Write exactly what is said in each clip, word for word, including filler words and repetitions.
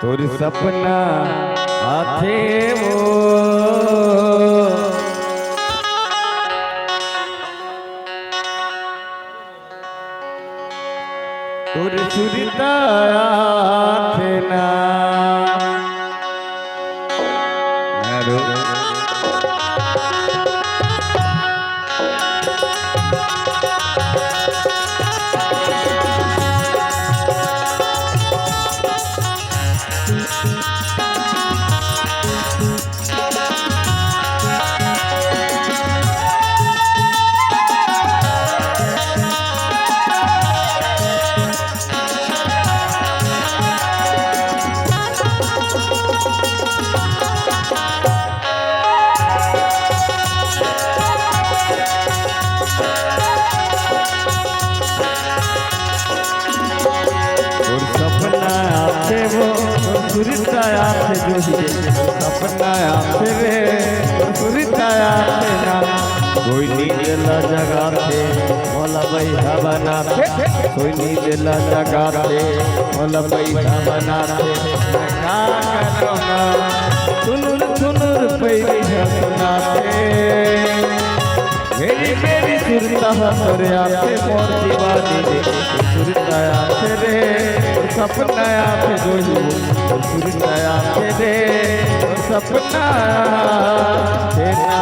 तोर सपना आथे वो, तोर सुरता आथे ना। तोर सपना आथे वो, तोर सुरता आथे जो ही, सपना आथे रे, तोर सुरता आथे ना। कोई नींद ला जगाथे, मोला बइहा बनाथे, कोई नींद ला जगाथे, मोला बइहा बनाथे। मैं का करों ना, सुनुर सुनुर पइरी ह सुनाथे। मेरी मेरी सुरता ह तोरे आथे मोर दीवानी रे, सुरता आथे रे, सपना आथे जोही, सुरता आथे रे, सपना आथे ना।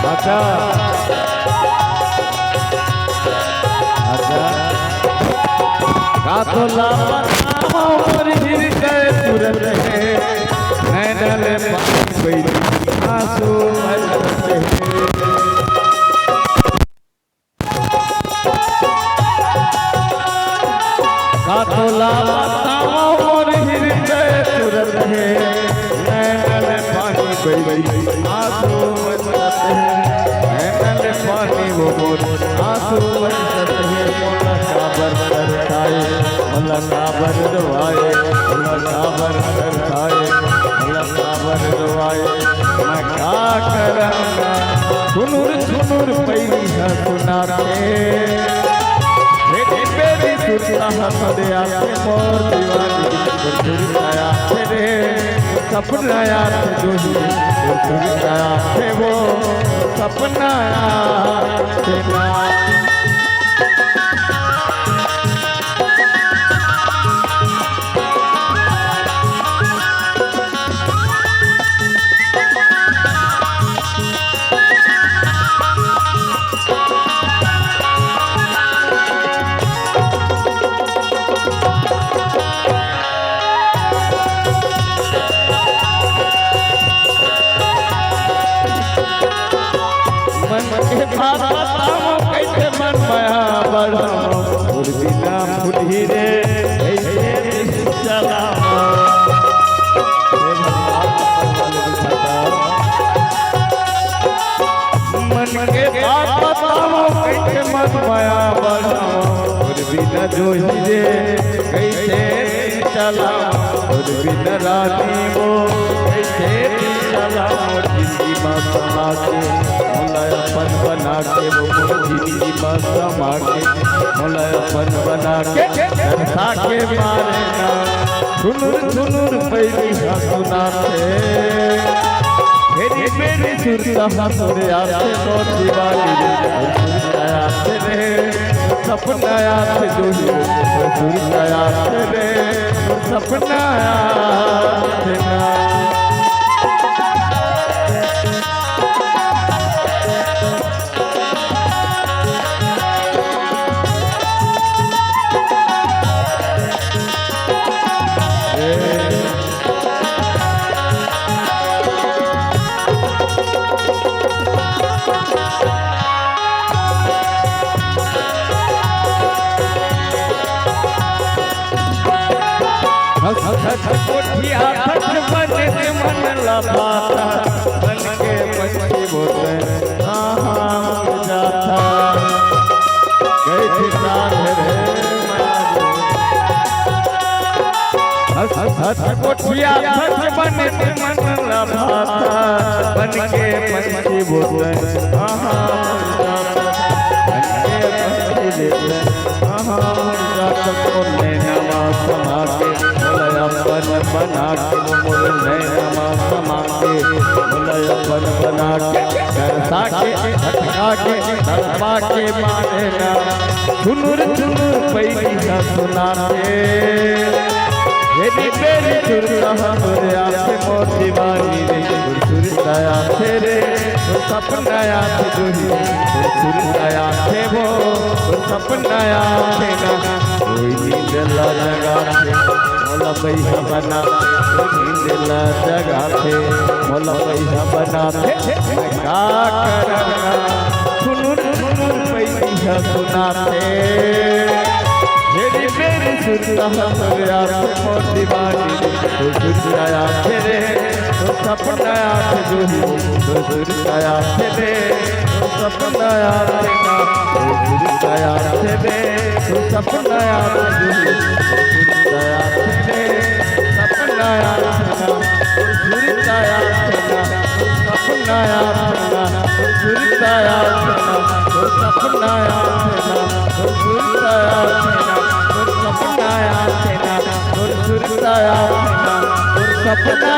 अच्छा, अच्छा। का तोला बतावं मोर हृदय तुरत हे, नैना ले पानी बही आंसू बरसत हे। का तोला बतावं मोर हृदय तुरत हे, नैना ले पानी बही आंसू बरसत हे, नैना ले पानी वो मोर आंसू बरसत हे। मोला काबर तरसाए, मोला काबर रोवाए, मोला काबर तरसाए, मोला काबर रोवाए। मैं का करंव, सुनुर सुनुर पइरी ह सुनाथे। मेरी मेरी सुरता ह तोरे आथे मोर दीवानी, तोर सुरता आथे रे, सपना आथे जोही, तोर सुरता आथे वो, सपना आथे ना। मन के बात बतावं, कइसे मन मया बढ़ावं, तोर बिना फुटही रे, कइसे दिन चलावं। मन के बात बतावं, कइसे मन मया बढ़ावं, तोर बिना जोही रे, कइसे दिन चलावं, तोर बिना रानी वो, कइसे दिन चलावं। मोर जिंदगी मा समा के, मोला अपन बना के वो, मोर जिंदगी मा समा के, मोला अपन बना के, तरसा के मारे ना। सुनुर सुनुर पइरी ह सुनाथे। मेरी मेरी सुरता ह तोरे आथे मोर दीवानी रे, सुरता आथे रे, सपना आथे जोही, सुरता आथे रे, सपना आथे ना। हंस हंस कोठिया थक बने मन ला भाता, मन के पंछी बोले, हाँ, हाँ, उड़ जाता। हथ कोठिया थच बने तुमन ला भाता, बन के पंछी बोलत, आहा, बन के पंछी बोलत, आहा, मोर नैना मा समा के, मोला अपन बना के, मोर नैना मा समा के, मोला अपन बना के, तरसा के, भटका के, तड़पा के मारे ना। झुनुर झुनुर पैरी ह सुनाथे, हेरी बेरी सुरता हमरे आथे मोर दीवानी रे, तोर सुरता आथे रे, तोर सपना आथे जोही, तोर सुरता आथे वो, तोर सपना आथे ना, कोई नींद ला जगाथे, मोला बइहा बना, कोई नींद ला जगाथे, मोला बइहा बनाथे, मैं का करना? झुनुर झुनुर पैरी ह सुनाथे, हेरी बेरी सुरता हमरे आथे मोर दीवानी, तोर सुरता आथे रे, तोर सपना आथे जोही, तोर सुरता आथे रे, तोर सपना आथे ना, तोर सुरता आथे रे, तोर सपना आथे जोही, तोर सुरता आथे रे, सपना आथे ना, तोर सुरता आथे ना, तोर सपना आथे ना, तोर सुरता आथे ना, तोर सपना आथे ना, तोर सुरता आथे ना, तोर सपना आथे ना, तोर सुरता आथे ना, तोर सपना